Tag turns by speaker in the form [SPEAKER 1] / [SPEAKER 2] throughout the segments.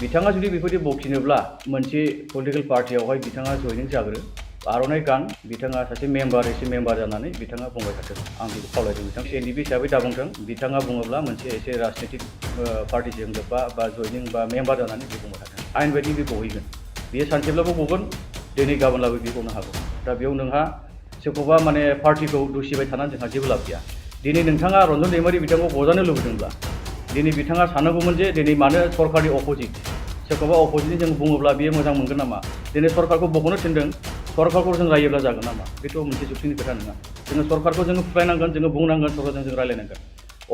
[SPEAKER 1] बिथाङा जुदि बेबायदि बखिनोब्ला मोनसे पलिटिकल पार्टियावहाय बिथाङा जयनिं जाग्रो आर'नाइ गान बिथाङा सासे मेम्बार जानानै बिथाङा बुंबाय थाथों आं बेखौ खावलायदों बिथां एनडिपि हिसाबै दाबुंथों बिथाङा बुङोब्ला मोनसे एसे राजनितिक पार्टिजों लोब्बा बा जयनिं बा मेम्बार जानानै बे बुंबाय थाथों आयेन बायदि बे गहैगोन बेयो सानसेब्लाबो गगोन दिनै गाबोनब्लाबो बे गनो हागौ दा बेयाव नोंहा सोरखौबा माने पार्टिखौ दुसिबाय थानानै जोंहा जेबो लाब गैया दिनै नोंथाङा रन्जन दैमारि बिथांखौ गजानो लुबैदोंब्ला दिनै बिथाङा साननांगौमोन जे दिनै मानो सरकारनि अपोजिट सोरखौबा अपोजिटनि जों बुङोब्ला बियो मोजां मोनगोन नामा दिनै सरकारखौ बख'नो थिनदों सरकारखौ जों रायोब्ला जागोन नामा बेथ' मोनसे जुक्तिनि खोथा नङा जोङो सरकारखौ जोङो फुस्लायनांगोन जोङो बुंनांगोन सरकारजों जों रायलायनांगोन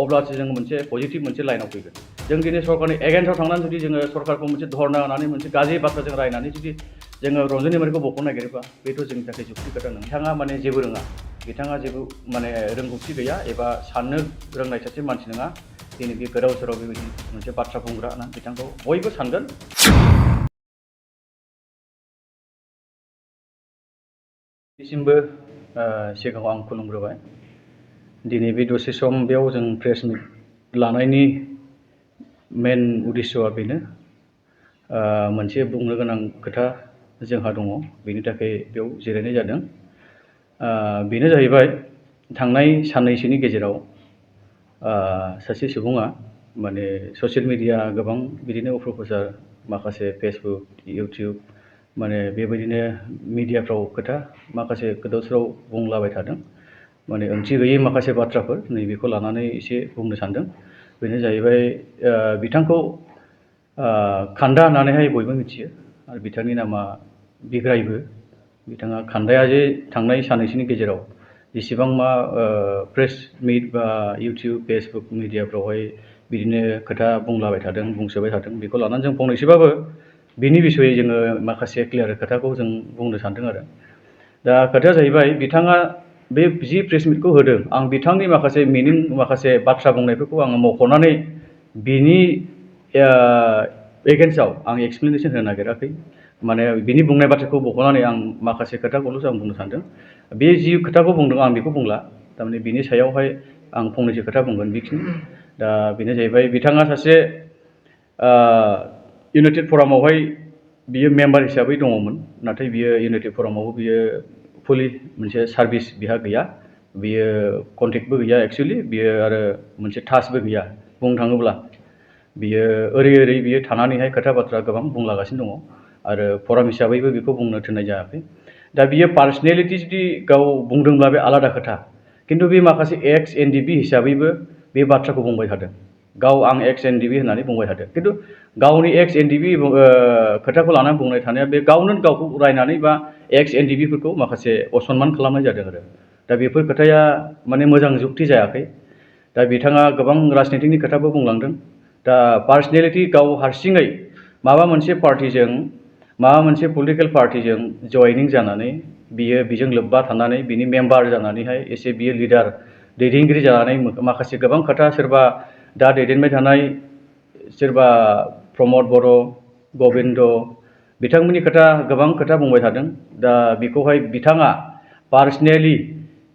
[SPEAKER 1] अब्लासो जोङो मोनसे पजिटिभ मोनसे लाइनाव फैगोन जों दिनै सरकारनि एगेन्स्टआव थांनानै जुदि जोङो सरकारखौ मोनसे धरना होनानै मोनसे गाज्रि बाथ्राजों रायनानै जुदि जोङो रन्जन दैमारिखौ बख'नो नागिरोबा बेथ' जोंनि थाखाय जुक्ति खोथा नङा बिथाङा माने जेबो रोङा बिथाङा जेबो माने रोंगौथि गैया एबा साननो रोंनाय सासे मानसि नङा दिनै बे गोदाव सोराव बेबायदि मोनसे बाथ्रा बुंग्रा ना बिथांखौ बयबो सानगोन दिनैसिमबो सिगाङाव आं खुलुमग्रोबाय दिनै बे दसे सम बेयाव जों प्रेस मिट लानायनि मेन उद्देश्यआ बेनो मोनसे बुंनो गोनां खोथा जोंहा दङ बेनि थाखाय बेयाव जिरायनाय जादों बेनो जाहैबाय थांनाय साननैसोनि गेजेराव सासे सुबुङा माने ससियेल मिडिया गोबां बिदिनो अफप्रचार माखासे फेसबुक इउटिउब माने बेबायदिनो मिडियाफ्राव खोथा माखासे गोदाव सोराव बुंलाबाय थादों माने ओंथि गैयै माखासे बाथ्राफोर नैबेखौ लानानै एसे बुंनो सानदों बेनो जाहैबाय बिथांखौ खान्दा होननानैहाय बयबो मिथियो आरो बिथांनि नामा बिग्रायबो बिथाङा खान्दाया जे थांनाय साननैसोनि गेजेराव जेसेबां मा प्रेस मिट बा इउटिउब फेसबुक मिडियाफ्रावहाय बिदिनो खोथा बुंलाबाय थादों बुंसोबाय थादों बेखौ लानानै जों फंनैसोबाबो बिनि बिसयै जोङो माखासे क्लियार खोथाखौ जों बुंनो सानदों आरो दा खोथाया जाहैबाय बिथाङा बे जि प्रेस मिटखौ होदों आं बिथांनि माखासे मिनिं माखासे बाथ्रा बुंनायफोरखौ आङो मख'नानै बिनि एगेन्स्टआव आं एक्सप्लेनेसन होनो नागिराखै माने बिनि बुंनाय बाथ्राखौ बख'नानै आं माखासे खोथाखौल'सो आं बुंनो सानदों बे जि खोथाखौ बुंदों आं बेखौ बुंला थारमाने बिनि सायावहाय आं फंनैसो खोथा बुंगोन बेखिनि दा बेनो जाहैबाय बिथाङा सासे इउनाइटेड फरामावहाय बियो मेम्बार हिसाबै दङमोन नाथाय बियो इउनाइटेड फरामावबो बियो फुलि मोनसे सार्भिस बिहा गैया बियो कन्टेक्टबो गैया एक्सुवेलि बियो आरो मोनसे टाचबो गैया बुंनो थाङोब्ला बियो ओरै बियो थानानैहाय खोथा बाथ्रा गोबां बुंलागासिनो दङ आरो फराम हिसाबैबो बेखौ बुंनो थिननाय जायाखै दा बियो पार्सनेलिटि जुदि गाव बुंदोंब्ला बे आलादा खोथा खिन्थु बे माखासे एक्स एनडिपि हिसाबैबो बे बाथ्राखौ बुंबाय थादों गाव आं एक्स एनडिपि होननानै बुंबाय थादों खिन्थु गावनि एक्स एनडिपि खोथाखौ लानानै बुंनाय थानाया बे गावनो गावखौ रायनानै बा एक्स एनडिपिफोरखौ माखासे असनमान खालामनाय जादों आरो दा बेफोर खोथाया माने मोजां जुक्ति जायाखै दा बिथाङा गोबां राजनितिकनि खोथाबो बुंलांदों दा पार्सनेलिटि गाव हारसिङै माबा मोनसे पार्टिजों माबा मोनसे पलिटिकेल पार्टिजों जयनिं जानानै बियो बेजों लोब्बा थानानै बिनि मेम्बार जानानैहाय एसे बियो लिडार दैदेनगिरि जानानै माखासे गोबां खोथा सोरबा दा दैदेनबाय थानाय सोरबा प्रमद बर' गबिन्द बिथांमोननि गोबां खोथा बुंबाय थादों दा बेखौहाय बिथाङा पार्सनेलि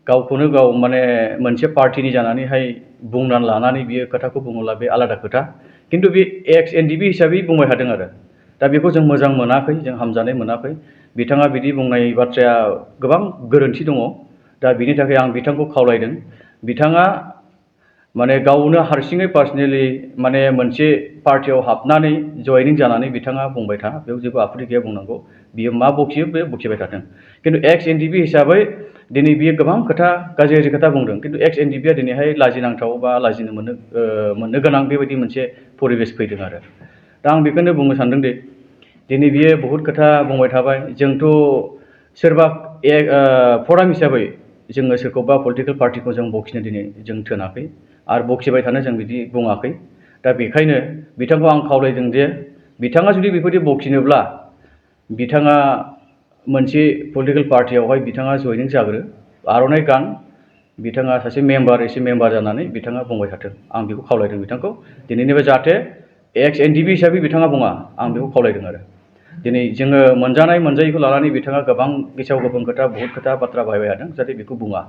[SPEAKER 1] गावखौनो गाव माने मोनसे पार्टिनि जानानैहाय बुंनानै लानानै बियो खोथाखौ बुङोब्ला बे आलादा खोथा खिन्थु बे एक्स एनडिपि हिसाबै बुंबाय थादों आरो दा बेखौ जों मोजां मोनाखै जों हामजानाय मोनाखै बिथाङा बिदि बुंनाय बाथ्राया गोबां गोरोन्थि दङ दा बिनि थाखाय आं बिथांखौ खावलायदों बिथाङा माने गावनो हारसिङै पार्सनेलि माने मोनसे पार्टियाव हाबनानै जयनिं जानानै बिथाङा बुंबाय था बेयाव जेबो आपत्ति गैया बुंनांगौ बियो मा बखियो बे बखिबाय थाथों खिन्थु एक्स एनडिपि हिसाबै दिनै बियो गोबां खोथा गाज्रि खोथा बुंदों खिन्थु एक्स एनडिपिआ दिनैहाय लाजिनांथाव बा लाजिनो मोननो गोनां बेबायदि मोनसे परिबेस फैदों आरो दा आं बेखौनो बुंनो सानदों दि दिनै बियो बहुद खोथा बुंबाय थाबाय जोंथ' सोरबा फराम हिसाबै जोङो सोरखौबा पलिटिकेल पार्टिखौ जों बखिनो दिनै जों थोनाखै आरो बखिबाय थानो जों बिदि बुङाखै दा बेखायनो बिथांखौ आं खावलायदों जे बिथाङा जुदि बेबायदि बखिनोब्ला बिथाङा मोनसे पलिटिकेल पार्टियावहाय बिथाङा जयनिं जाग्रो आर'नाइ गान बिथाङा सासे मेम्बार जानानै बिथाङा बुंबाय थाथों आं बेखौ खावलायदों बिथांखौ दिनैनिफ्राय जाहाथे एक्स एनडिपि हिसाबै बिथाङा बुङा आं बेखौ खावलायदों आरो दिनै जोङो मोनजानाय मोनजायैखौ लानानै बिथाङा गोबां गेसाव गोफोन खोथा बहुत खोथा बाथ्रा बाहायबाय थादों जाहाथे बेखौ बुङा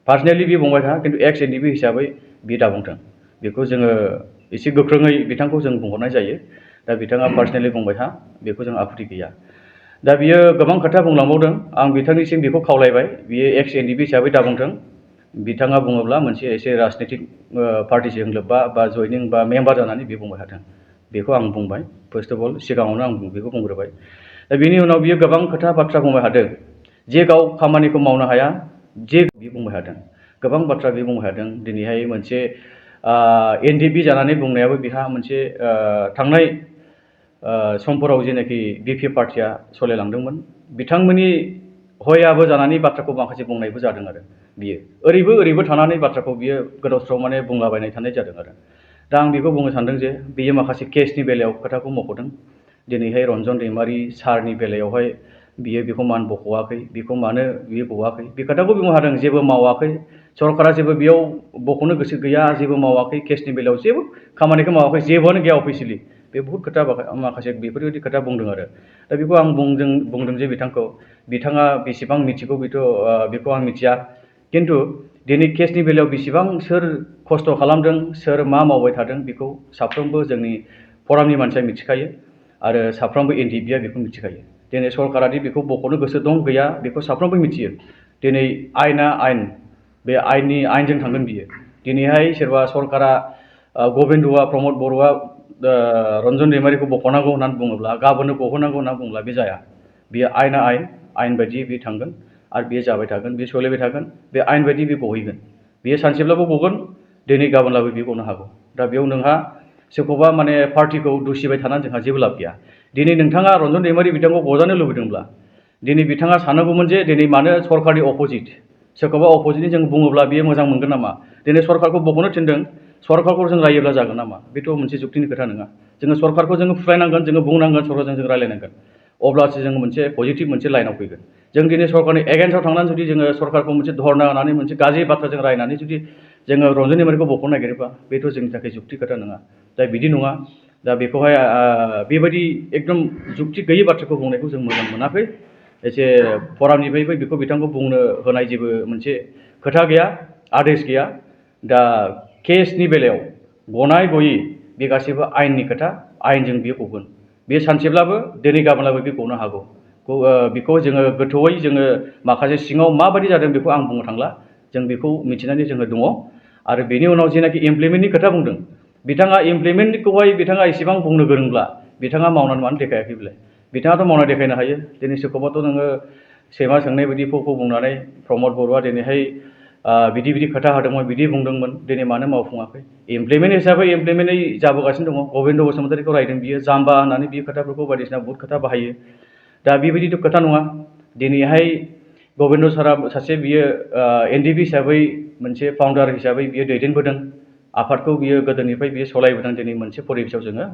[SPEAKER 1] पार्सनेलि बे बुंबाय था खिन्थु एक्स एनडिपि हिसाबै बे दाबुंथों बेखौ जोङो एसे गोख्रोङै बिथांखौ जों बुंहरनाय जायो दा बिथाङा पार्सनेलि बुंबाय था, बेखौ जों आपत्ति गैया। दा बियो गोबां खोथा बुंलांबावदों, आं बिथांनिसिम बेखौ खावलायबाय, बियो एक्स एनडिपि हिसाबै दाबुंथों। बिथाङा बुङोब्ला मोनसे एसे राजनितिक पार्टिजों लोब्बा बा जइनिं बा मेम्बार जानानै बियो बुंबाय थादों। बेखौ आं बुंबाय, फार्स्ट अफ अल सिगाङावनो आं बेखौ बुंग्रोबाय। दा बेनि उनाव बियो गोबां खोथा बाथ्रा बुंबाय थादों, जे गाव खामानिखौ मावनो हाया, जे बियो बुंबाय थादों, गोबां बाथ्रा बियो बुंबाय थादों। दिनैहाय मोनसे एनडिपि जानानै बुंनायाबो बिहा मोनसे थांनाय समफोराव जेनाखि बिपि पार्टिया सलायलांदोंमोन, बिथांमोननि हयाबो जानानै बाथ्राखौ माखासे बुंनायबो जादों आरो बियो ओरैबो थानानै बाथ्राखौ बियो गोदाव सोराव माने बुंलाबायनाय थानाय जादों आरो। दा आं बेखौ बुंनो सानदों जे बियो माखासे केसनि बेलायाव खोथाखौ मख'दों। दिनैहाय रन्जन दैमारि सारनि बेलायावहाय बियो बेखौ मान बख'वाखै, बेखौ मानो बियो गवाखै, बे खोथाखौ बुंनो हादों। जेबो मावाखै, सरकारा जेबो बेयाव बख'नो गोसो गैया, जेबो मावाखै, केसनि बेलायाव जेबो खामानिखौ मावाखै, जेबोआनो गैया अफिसियेलि, बे बहुद खोथा माखासे बेफोरबायदि खोथा बुंदों आरो। दा बेखौ आं बुंदों जे बिथाङा बेसेबां मिथिगौ बेखौ आं मिथिया, खिन्थु दिनै केसनि बेलायाव बेसेबां सोर खस्थ' खालामदों, सोर मा मावबाय थादों, बेखौ साफ्रोमबो जोंनि फरामनि मानसिया मिथिखायो आरो साफ्रोमबो एनडिपिआ बेखौ मिथिखायो। दिनै सरकारा दि बेखौ बख'नो गोसो दं गैया, बेखौ साफ्रोमबो मिथियो। दिनै आयेना आयेन, बे आयेनजों थांगोन बियो। दिनैहाय सोरबा सरकारा गबिन्दआ, प्रमद बर'आ रन्जन दैमारिखौ बख'नांगौ होननानै बुङोब्ला, गाबोननो गहोनांगौ होननानै बुङोब्ला बे जाया। बेयो आयेना आयेन बायदियै बे थांगोन आरो बेयो जाबाय थागोन, बे सोलिबाय थागोन, बे आयेन बायदि बे गहैगोन। बेयो सानसेब्लाबो गगोन, दिनै गाबोनब्लाबो बेयो गनो हागौ। दा बेयाव नोंहा सोरखौबा माने पार्टिखौ दुसिबाय थानानै जोंहा जेबो लाब गैया। दिनै नोंथाङा रन्जन दैमारि बिथांखौ गजानो लुबैदोंब्ला, दिनै बिथाङा साननांगौमोन जे दिनै मानो सरकारनि अप'जिट सोरखौबा अप'जिटनि जों बुङोब्ला बियो मोजां मोनगोन नामा? दिनै सरकारखौ बख'नो थिनदों, सरकारखौ जों रायोब्ला जागोन नामा? बेथ' मोनसे जुक्तिनि खोथा नङा। जोङो सरकारखौ जोङो फुस्लायनांगोन, जोङो बुंनांगोन, सरकारजों जों रायलायनांगोन, अब्लासो जोङो मोनसे पजिटिभ मोनसे लाइनाव फैगोन। जों दिनै सरकारनि एगेन्स्टआव थांनानै जुदि जोङो सरकारखौ मोनसे धरना होनानै मोनसे गाज्रि बाथ्राजों रायनानै जुदि जोङो रन्जन दैमारिखौ बख'नो नागिरोबा, बेथ' जोंनि थाखाय जुक्ति खोथा नङा। दा बिदि नङा। दा बेखौहाय बेबायदि एकदम जुक्ति गैयै बाथ्राखौ बुंनायखौ जों मोजां मोनाखै। एसे फरामनिफ्रायबो बेखौ बिथांखौ बुंनो होनाय जेबो मोनसे खोथा गैया, आदेश गैया। दा केसनि बेलायाव गनाय गयि बे गासैबो आयेननि खोथा, आयेनजों बियो गगोन। बे सानसेब्लाबो दिनै गाबोनब्लाबो बे गनो हागौ। बेखौ जोङो गोथौयै जोङो माखासे सिङाव माबायदि जादों बेखौ आं बुंनो थांला, जों बेखौ मिथिनानै जोङो दङ। आरो बेनि उनाव जेनाखि इमप्लिमेन्टनि खोथा बुंदों, बिथाङा इमप्लिमेन्टखौहाय बिथाङा एसेबां बुंनो गोरोंब्ला बिथाङा मावनानै मानो देखायाखै बेलाय? बिथाङाथ' मावना देखायनो हायो। दिनै सोरखौबाथ' नोङो सैमा सोंनाय बायदिखौ बुंनानै प्रमद बर'आ दिनैहाय बिदि खोथा होदोंमोन, बिदि बुंदोंमोन, दिनै मानो मावफुङाखै? इमप्लिमेन्ट हिसाबै इमप्लिमेन्टै जाबोगासिनो दङ। गबिन्द बसुमतारीखौ रायदों, बियो जाम्बा होननानै बियो खोथाफोरखौ बायदिसिना बहुद खोथा बाहायो। दा बेबायदिथ' खोथा नङा। दिनैहाय गबिन्द सारा सासे बियो एनडिपि हिसाबै मोनसे फाउन्डार हिसाबै बियो दैदेनबोदों आफादखौ, बियो गोदोनिफ्राय बियो सलायबोदों। दिनै मोनसे परिबेसाव जोङो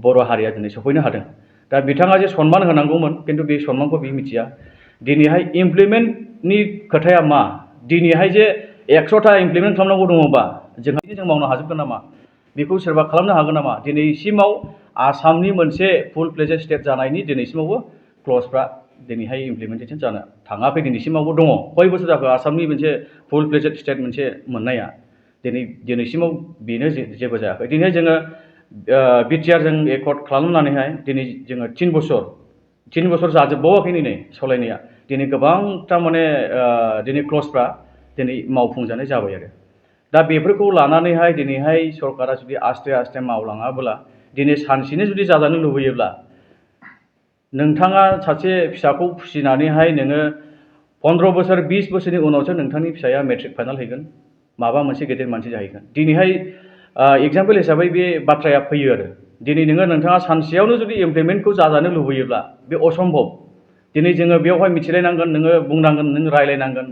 [SPEAKER 1] बर' हारिया दिनै सफैनो हादों। दा बिथाङा जे सनमान होनांगौमोन, खिन्थु बे सनमानखौ बियो मिथिया। दिनैहाय इमप्लिमेन्टनि खोथाया मा? दिनैहाय जे 100टा इमप्लिमेन्ट खालामनांगौ दङबा जों मावनो हाजोबगोन नामा? बेखौ सोरबा खालामनो हागोन नामा? दिनैसिमाव आसामनि मोनसे फुल फ्लेजेड स्टेट जानायनि दिनैसिमावबो क्लजफ्रा दिनैहाय इमप्लिमेन्टेसन जानो थाङाखै। दिनैसिमावबो दङ। खय बोसोर जाखो आसामनि मोनसे फुल फ्लेजेड स्टेट मोनसे मोननाया? दिनैसिमाव बेनो जेबो जायाखै। दिनै जोङो बिटिआरजों एकर्ड खालामनानैहाय दिनै जोङो 3 बोसोर जाजोबबावाखै नै सालायनाया। दिनै गोबांथा माने दिनै क्लजफ्रा दिनै मावफुंजानाय जाबाय आरो। दा बेफोरखौ लानानैहाय दिनैहाय सरकारा जुदि आस्थे आस्थे मावलाङाब्ला, दिनै सानसेनो जुदि जाजानो लुबैयोब्ला, नोंथाङा सासे फिसाखौ फिसिनानैहाय नोङो 15 बोसोर 20 बोसोरनि उनावसो नोंथांनि फिसाया मेट्रिक फाइनाल हैगोन, माबा मोनसे गेदेर मानसि जाहैगोन। दिनैहाय एग्जाम्पल हिसाबै बे बाथ्राया फैयो आरो। दिनै नोंथाङा सानसेयावनो जुदि इमप्लिमेन्टखौ जाजानो लुबैयोब्ला बे असम्भब। दिनै जोङो बेवहाय मिथिलायनांगोन, नोङो बुंनांगोन, नों रायलायनांगोन,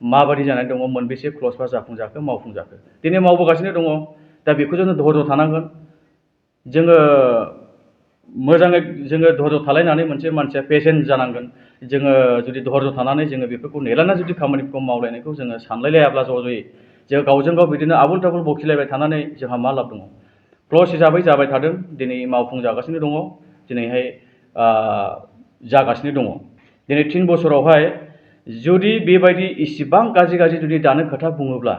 [SPEAKER 1] माबायदि जानानै दङ, मोनबेसे क्लजफ्रा जाफुंजाखो, मावफुंजाखो। दिनै मावबोगासिनो दङ। दा बेखौ जोङो धैर्य थानांगोन। जोङो मोजाङै धैर्य थालायनानै मोनसे मानसिया पेसेन्ट जानांगोन। जोङो जुदि धैर्य थानानै जोङो बेफोरखौ नेलायनानै जुदि खामानिफोरखौ मावलायनायखौ जोङो सानलायलायाब्ला ज'यै जों गावजों गाव बिदिनो आबुल थाबुल बखिलायबाय थानानै जोंहा मा लाब दङ? क्लज हिसाबै जाबाय थादों, दिनै मावफुंजागासिनो दङ, दिनैहाय जागासिनो दङ। दिनै 3 बोसोरावहाय जुदि बेबायदि इसिबां गाज्रि जुदि दानो खोथा बुङोब्ला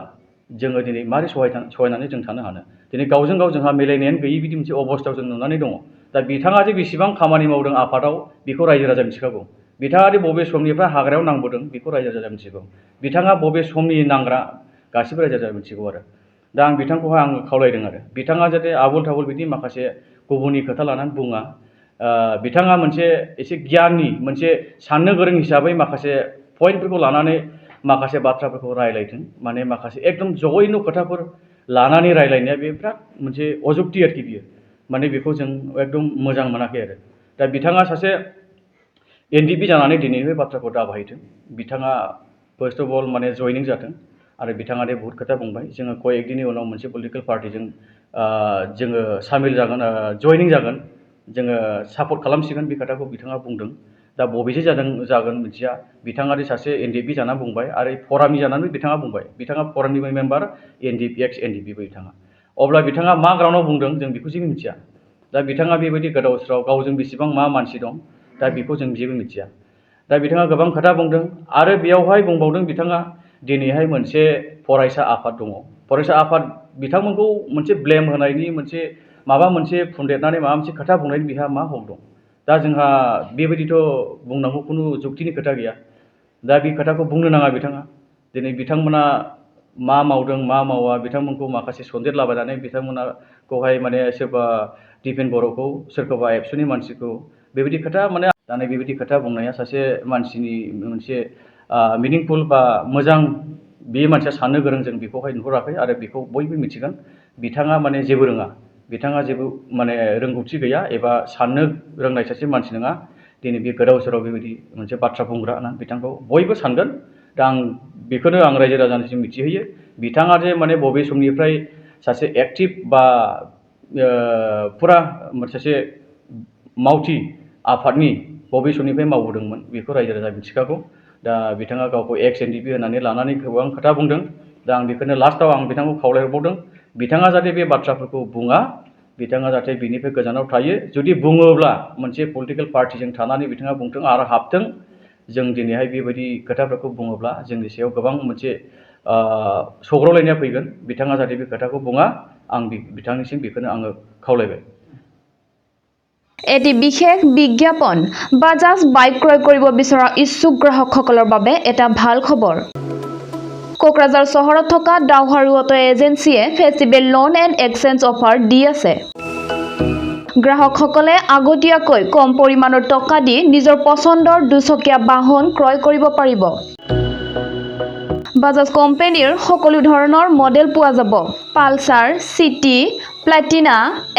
[SPEAKER 1] जोङो दिनै मारै सहायनानै जों थानो हानो? दिनै गावजों गाव जोंहा मिलायनायानो गैयि बिदि मोनसे अबस्थायाव जों नुनानै दङ। दा बिथाङा जे बेसेबां खामानि मावदों आफादाव बेखौ रायजो राजा मिथिखागौ। बिथाङा दि बबे समनिफ्राय हाग्रायाव नांबोदों बेखौ रायजो राजा मिथिगौ। बिथाङा बबे समनि नांग्रा गासिबो रायजो राजा मिथिगौ आरो। दा आं बिथांखौहाय आं खावलायदों आरो बिथाङा जाहाथे आबुल थाबुल बिदि माखासे गुबुननि खोथा लानानै बुङा। बिथाङा मोनसे एसे गियाननि मोनसे साननो गोरों हिसाबै माखासे पइन्टफोरखौ लानानै माखासे बाथ्राफोरखौ रायलायथों। माने माखासे एकदम जयैनो खोथाफोर लानानै रायलायनाया बे बिराद मोनसे अजुक्ति आरोखि बियो। माने बेखौ जों एकदम मोजां मोनाखै आरो। दा बिथाङा सासे एनडिपि जानानै दिनै बे बाथ्राखौ दाबाहायथों। बिथाङा फार्स्ट अफ अल माने जयनिं जाथों आरो बिथाङा दे बहुत खोथा बुंबाय। जोङो कयेक दिननि उनाव मोनसे पलिटिकेल पार्टिजों जोङो सामिल जागोन, जयनिं जागोन, जोङो सापर्ट खालामसिगोन बे खोथाखौ बिथाङा बुंदों। दा बबेसे जागोन मिथिया। बिथाङा दि सासे एनडिपि जाना बुंबाय आरो फरामि जानानै बिथाङा बुंबाय। बिथाङा फरामनि मेम्बार एनडिपि एक्स एनडिपि बिथाङा। अब्ला बिथाङा मा ग्राउन्डआव बुंदों जों बेखौ जेबो मिथिया। दा बिथाङा बेबायदि गोदाव सोराव गावजों बेसेबां मा मानसि दं दा बेखौ जों जेबो मिथिया। दा बिथाङा गोबां खोथा बुंदों आरो बेयावहाय बुंबावदों बिथाङा दिनैहाय मोनसे फरायसा आफाद दङ। फरायसा आफाद बिथांमोनखौ मोनसे ब्लेम होनायनि मोनसे माबा मोनसे फुनदेरनानै माबा मोनसे खोथा बुंनायनि बिहा मा हक दं। दा जोंहा बेबायदिथ' बुंनांगौ खुनु जुक्तिनि खोथा गैया। दा बे खोथाखौ बुंनो नाङा बिथाङा। दिनै बिथांमोना मा मावदों मा मावा बिथांमोनखौ माखासे सन्देरलाबायनानै बिथांमोनाखौहाय माने सोरबा दिपेन बर'खौ सोरखौबा एबसुनि मानसिखौ बेबायदि खोथा माने दानि बेबायदि खोथा बुंनाया सासे मानसिनि मोनसे मिनिंफुल बा मोजां बे मानसिया साननो गोरों जों बेखौहाय नुहुराखै आरो बेखौ बयबो मिथिगोन। बिथाङा माने जेबो रोङा। बिथाङा जेबो माने रोंगौथि गैया एबा साननो रोंनाय सासे मानसि नङा। दिनै बे गोदाव सोराव बेबायदि मोनसे बाथ्रा बुंग्रा होनना बिथांखौ बयबो सानगोन। दा आं बेखौनो आं रायजो राजानिसिम मिथिहोयो। बिथाङा जे माने बबे समनिफ्राय सासे एक्टिभ बा फुरा सासे मावथि आफादनि बबे समनिफ्राय मावबोदोंमोन बेखौ रायजो राजा मिथिखागौ। दा बिथाङा गावखौ एक्स एनडिपि होननानै लानानै गोबां खोथा बुंदों। दा आं बेखौनो लास्टआव आं बिथांखौ खावलायहरबावदों बिथाङा जाहाथे बे बाथ्राफोरखौ बुङा। बिथाङा जाहाथे बिनिफ्राय गोजानाव थायो। जुदि बुङोब्ला मोनसे पलिटिकेल पार्टिजों थानानै बिथाङा बुंथों आरो हाबथों। जों दिनैहाय बेबायदि खोथाफोरखौ बुङोब्ला जोंनि सायाव गोबां मोनसे सौग्रावलायनाया फैगोन। बिथाङा जाहाथे बे खोथाखौ बुङा आं बिथांनिसिम बेखौनो आङो खावलायबाय।
[SPEAKER 2] এটি বিশেষ বিজ্ঞাপন বাজাজ বাইক ক্ৰয় কৰিব বিচৰা ইচ্ছুক গ্ৰাহকসকলৰ বাবে এটা ভাল খবৰ। কোকৰাঝাৰ চহৰত থকা ডাউহাৰু অটো এজেন্সিয়ে festival loan and exchange offer দি আছে। গ্ৰাহকসকলে আগতীয়াকৈ কম পৰিমাণৰ টকা দি নিজৰ পছন্দৰ দুচকীয়া বাহন ক্ৰয় কৰিব পাৰিব। বাজাজ কোম্পানীৰ সকলো ধৰণৰ মডেল পোৱা যাব। পালচাৰ, চিটি, প্লাটিনা,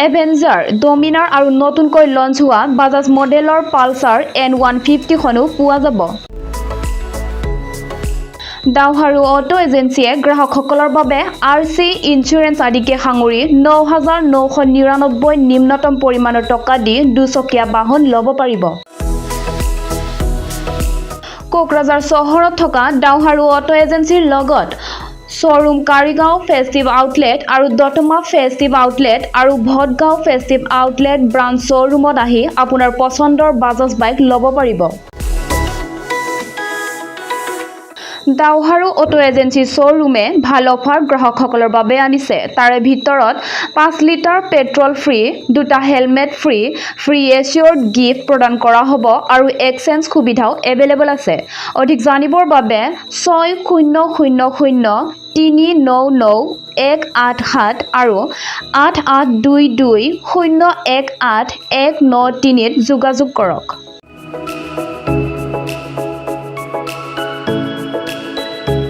[SPEAKER 2] এভেঞ্জাৰ, ডমিনাৰ আৰু নতুনকৈ লঞ্চ হোৱা বাজাজ মডেলৰ পালচাৰ N150 খনো পোৱা যাব। ডাউহাৰু অটো এজেন্সিয়ে গ্ৰাহকসকলৰ বাবে RC ইঞ্চুৰেঞ্চ আদিকে সাঙুৰি 9,999 নিম্নতম পৰিমাণৰ টকা দি দুচকীয়া বাহন ল'ব পাৰিব। কোকৰাঝাৰ চহৰত থকা ডাউহাৰু অটো এজেন্সিৰ লগত শ্বৰুম কাৰিগাঁও ফেষ্টিভ আউটলেট আৰু দতমা ফেষ্টিভ আউটলেট আৰু ভটগাঁও ফেষ্টিভ আউটলেট ব্ৰাঞ্চ শ্বৰুমত আহি আপোনাৰ পছন্দৰ বাজাজ বাইক ল'ব পাৰিব। ডাউহাৰু অটো এজেন্সি শ্বৰুমে ভাল অফাৰ গ্ৰাহকসকলৰ বাবে আনিছে। তাৰে ভিতৰত 5 লিটাৰ পেট্ৰল ফ্ৰী, 2টা হেলমেট ফ্ৰী, ফ্ৰী এচিয়ৰ্ড গিফ্ট প্ৰদান কৰা হ'ব আৰু এক্সচেঞ্জ সুবিধাও এভেইলেবল আছে। অধিক জানিবৰ বাবে 6000399187 আৰু 8822018193 যোগাযোগ কৰক।